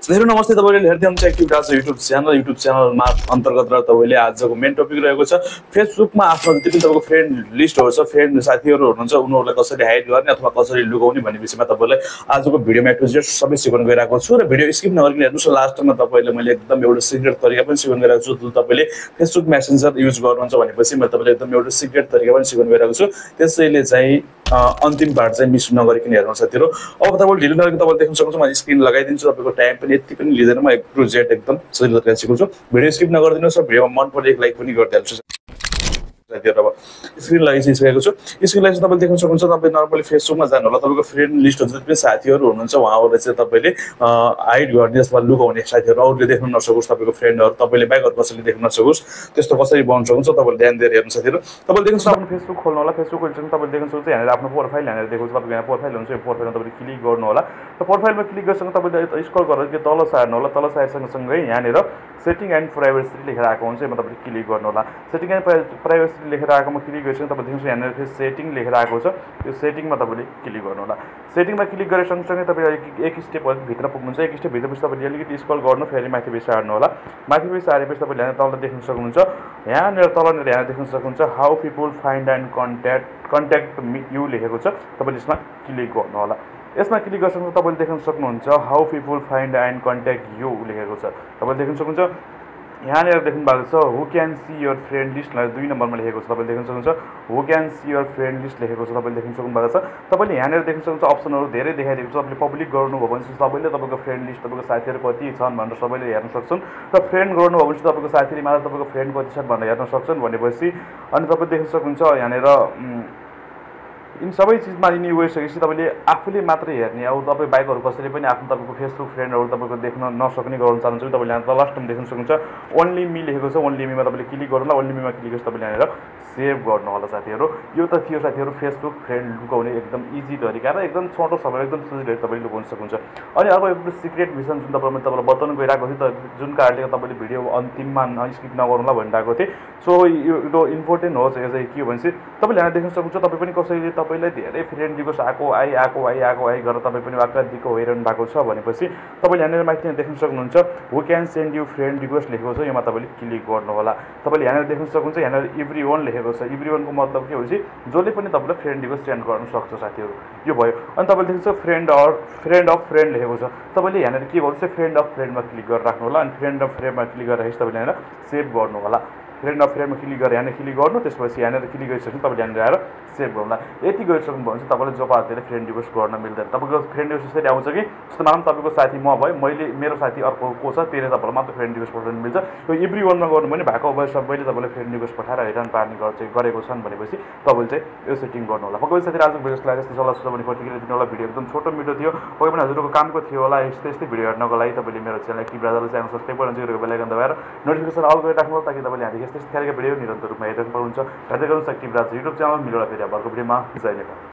धेरै नमस्ते तपाईले हेर्दै हुनुहुन्छ एक्टिभ डान्स युट्युब च्यानलमा अन्तर्गत र तपाईले आजको मेन टपिक रहेको छ फेसबुकमा आफ्नो जति पनि तपाईको फ्रेन्ड लिस्टहरु छ फ्रेन्ड साथीहरु हुनुहुन्छ उनीहरुलाई कसरी हाइड गर्ने अथवा कसरी लुकाउने भन्ने विषयमा तपाईलाई आजको भिडियोमा टु जेड सबै सिकाउन गइरहेको छु र भिडियो स्किप नगरिकन हेर्नुस्। लास्टमा तपाईले मैले एकदम एउटा सिक्रेट तरिका पनि सिकाउन गइरहेको छु। जुन तपाईले फेसबुक मेसेन्जर युज गर्नुहुन्छ भनेपछि म तपाईलाई एकदम एउटा सिक्रेट तरिका पनि सिकाउन गइरहेको छु। त्यसैले चाहिँ अन्तिम पार्ट चाहिँ मिस नगरिकन हेर्नु साथीहरु। अब तपाईले ढिलो नगरिकन तपाईले देख्न सक्नुहुन्छ म स्क्रिन लगाइदिन्छु। तपाईको टाइम पनि यति पनि लिँदैन, म एक टु जेड एकदम सजिलो तरिकाले सिकाउँछु। भिडियो स्किप नगरिदिनुस् र भिडियोमा मन पर्ने एक लाइक पनि गरिदिनुस् साथीहरु। अब स्क्रिन लगाइसकेको छु। स्क्रिन लगाइसकेपछि तपाईले देख्न सक्नुहुन्छ तपाईले नर्मली फेसबुकमा जानु होला। तपाईको फ्रेन्ड लिस्ट हुन्छ, जति पनि साथीहरु हुनुहुन्छ उहाँहरुलाई चाहिँ तपाईले हाइड गर्ने अथवा लुकाउने साथीहरु अरूले देख्न नसकोस्, तपाईको फ्रेन्डहरु तपाईले बाहेक अरू कसैले देख्न नसकोस् त्यस्तो कसरी बनाउन सक्नुहुन्छ तपाईले ध्यान दिएर हेर्नु साथीहरु। तपाईले देख्न सक्नुहुन्छ आफ्नो फेसबुक खोल्नु होला। फेसबुक खोलिसकेपछि तपाईले देख्न सक्नुहुन्छ यहाँनिर आफ्नो प्रोफाइल यहाँनिर देखाउँछ। तपाईको यहाँ प्रोफाइल हुन्छ, यो प्रोफाइलमा तपाईले क्लिक गर्नु होला। र प्रोफाइलमा क्लिक गरेपछि तपाईले स्क्रल गरेर यो तल सार्नु होला। तल सार्सँगसँगै यहाँनिर सेटिङ एन्ड प्राइभेसी लेखेर आएको हुन्छ, यसमा तपाईले क्लिक गर्नु होला। सेटिङ एन्ड प्राइभेसी लेखेर आएकोमा क्लिक गरेपछि तपाईले देख्नुहुन्छ यहाँनिर सेटिङ लेखेर आएको छ। यो सेटिङमा तपाईले क्लिक गर्नु होला। सेटिङमा क्लिक गरे सँगसँगै तपाईले एक स्टेप भित्र पुग्नुहुन्छ। एक स्टेप भित्रपछि तपाईले अलिकति स्क्रल गर्नु, फेरि माथि बेस सार्नु होला। माथि बेस सारेपछि तपाईले यहाँ तल देख्न सक्नुहुन्छ, यहाँनिर तलनिर यहाँ देख्न सक्नुहुन्छ how people find and contact you लेखेको छ। तपाईले यसमा क्लिक गर्नु होला। यसमा क्लिक गर्नुहुन्छ तपाईले देख्न सक्नुहुन्छ how people find and contact you लेखेको छ। तपाईले देख्न सक्नुहुन्छ यहाँनिर देख्नु भएको छ who can see your friend list 2 नम्बरमा लेखेको छ। तपाईले देख्न सक्नुहुन्छ who can see your friend list लेखेको छ। तपाईले देख्न सक्नु भएको छ। तपाईले यहाँनिर देख्न सक्नुहुन्छ अप्सनहरु धेरै देखाइदिएको छ। तपाईले पब्लिक गर्नुभयो भने चाहिँ तपाईले तपाईको फ्रेन्ड लिस्ट तपाईको साथीहरु कति छन् भनेर सबैले हेर्न सक्छन्। र फ्रेन्ड गर्नुभयो भने चाहिँ तपाईको साथीहरुले मात्र तपाईको फ्रेन्ड कति छन् भनेर हेर्न सक्छन् भनेपछि। अनि तपाईले देख्न सक्नुहुन्छ यहाँनिर इन सबै चिजमा यिनी गइसकेपछि तपाईले आफूले मात्रै हेर्ने, अब तपाई बाइकहरु कसैले पनि आफ्नो तपाईको फेसबुक फ्रेन्डहरु तपाईको देख्न नसक्ने गराउन चाहनुहुन्छ भने तपाईले यहाँ लास्टमा देख्न सक्नुहुन्छ ओन्ली मी लेखेको छ। ओन्ली मीमा तपाईले क्लिक गर्नु होला। ओन्ली मीमा क्लिक गरेपछि तपाईले यहाँनिर सेभ गर्नु होला साथीहरु। यो त थियो साथीहरु फेसबुक फ्रेन्ड लुकाउने एकदम इजी तरिका र एकदम छोटो समय एकदम सजिलै तपाईले लुकाउन सक्नुहुन्छ। अनि अर्को एउटा सिक्रेट मिसन जुन तपाईलाई बताउन गइरहेको थिएँ, जुन कारणले तपाईले भिडियो अन्तिममा स्किप नगर्नु होला भनिरहेको थिएँ। सो यो इम्पोर्टेन्ट हो चाहिँ के हो भने चाहिँ तपाईले यहाँ देख्न सक्नुहुन्छ तपाई पनि कसैले तपाईलाई धेरै फ्रेन्ड रिक्वेस्ट आएको आई गरेर तपाई पनि वाक्क दिएको होइरहनु भएको छ भनेपछि तपाईले यहाँनिर माथि देख्न सक्नुहुन्छ who can send you friend request लेखेको छ। यसमा तपाईले क्लिक गर्नु होला। तपाईले यहाँनिर देख्न सक्नुहुन्छ यहाँनिर एभ्रीवन लेखेको छ। एभ्रीवनको मतलब के हो चाहिँ जसले पनि तपाईलाई फ्रेन्ड रिक्वेस्ट सेन्ड गर्न सक्छ साथीहरु। यो भयो। अनि तपाईले देख्नुहुन्छ फ्रेन्ड अफ फ्रेन्ड लेखेको छ। तपाईले यहाँनिर के गर्नु चाहिँ फ्रेन्ड अफ फ्रेन्डमा क्लिक गरेर राख्नु होला। अनि फ्रेन्ड अफ फ्रेन्डमा क्लिक गरेर तपाईले यहाँनिर सेभ गर्नु होला। फ्रेन्ड अफ फ्रेन्डमा क्लिक गरेर यहाँनिर क्लिक गर्नु। त्यसपछि यहाँनिर क्लिक गरिसकेपछि तपाईले यहाँनिर आएर सेभ गर्नु होला। यति गरिसक्नु भयो भने चाहिँ तपाईले जबरजस्ती फ्रेन्ड रिक्वेस्ट गर्न मिल्दैन। तपाईको फ्रेन्ड रिक्वेस्ट यसरी आउँछ कि जस्तो मानौँ तपाईको साथी म भए, मैले मेरो साथी अर्को को छ त्यसले तपाईलाई मात्र फ्रेन्ड रिक्वेस्ट पठाउन मिल्छ। यो एभ्रीवनमा गर्नु भने भएको भए सबैले तपाईलाई फ्रेन्ड रिक्वेस्ट पठाएर रिटर्न पार्ने गरेको छन् भनेपछि तपाईले चाहिँ यो सेटिङ गर्नु होला। पक्कै साथी आजको भिडियो लाग्यो जस्तो सल्लाह सुझाव भने प्रतिक्रिया दिनु होला। भिडियो एकदम छोटो मिठो थियो, कोही पनि हजुरको कामको थियो होला। यस्तै भिडियो हेर्नको लागि तपाईले मेरो च्यानल एक्टिभ ब्राजरलाई च्यानल सब्स्क्राइब गरेर बेल आइकन दबाएर नोटिफिकेसन अल गरिराख्नु होला ताकि तपाईले हामी यस्तै खालको भिडियो निरन्तर रूपमा हेर्न पाउनुहुन्छ। हेर्दै गर्नुहोस् एक्टिभ ब्राजर युट्युब च्यानल। मिलेर फेरि अर्को भिडियोमा जय नेपाल।